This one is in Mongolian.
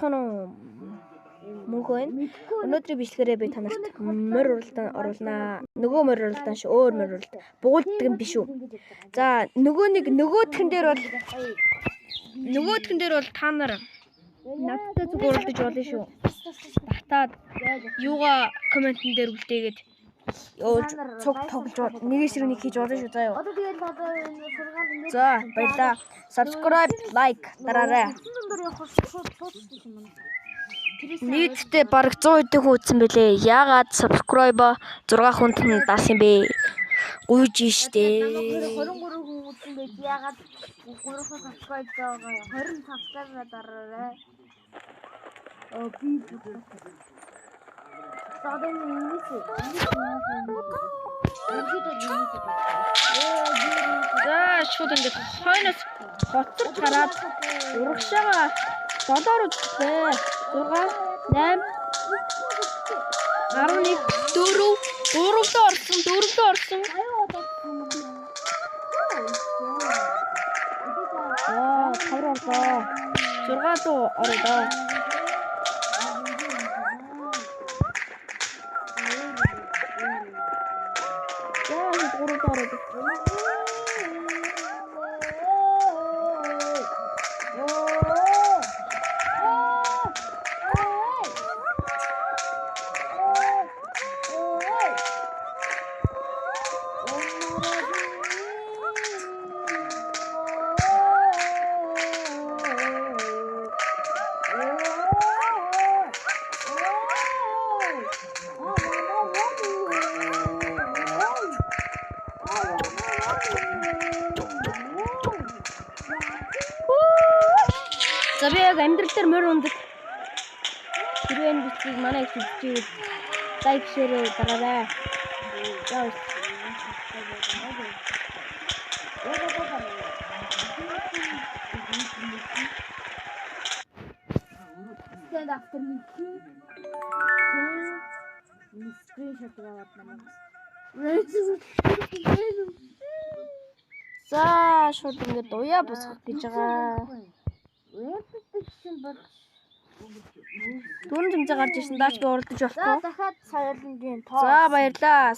Амарцгаана уу? Мөнхөө байна. Өнөөдрийн бичлэгээрээ би та нарт морь уралдаан оруулнаа. Нөгөө морь уралдаан ш өөр морь уралдаан. Бугуулдаг юм биш үү? За нөгөө нэг нөгөөхөн дээр бол та нар надтай зүг уралдаж болно шүү. Татаад юугаа комментэн дээр үлдээгээд явуулж цуг тоглож нэг эсрэг нэг хийж болно шүү заа юу. Одоо тэгэл одоо сургаал ингээд За баярлаа. Subscribe, like дараарай. Нийтдээ бараг 100 хэдэн хүн үзсэн бэлээ. Яагаад subscribe 6 хүнд нь даасан бэ? Гуйж штэ. 23 хүн үзсэн байж яагаад 3 хүн subscribe байгаа юм. 20 subscribe дараарай. Оо би одоо энэ За шууд ингээд хойноос хоцорч гараад урагшаага долоор үзлээ. 6 8 11 4 3-лөө орсон, 4-лөө орсон. Аа, 5 руу орлоо. 6 руу ороо доо. За, 3 руу ороод. За би яг амьдрал дээр морь ундаг. Хэрвээ энэ бичлэгийг манай их үзчихвэл лайк, share дараарай. За Stand after me. Screenshot аваад намайг. За шууд ингээд уяа босгох гэж байгаа. Дөрөв зэмзээ гарч ирсэн. Даач би уралдаж За болохгүй. дахиад саялангийн тоо. За баярлаа.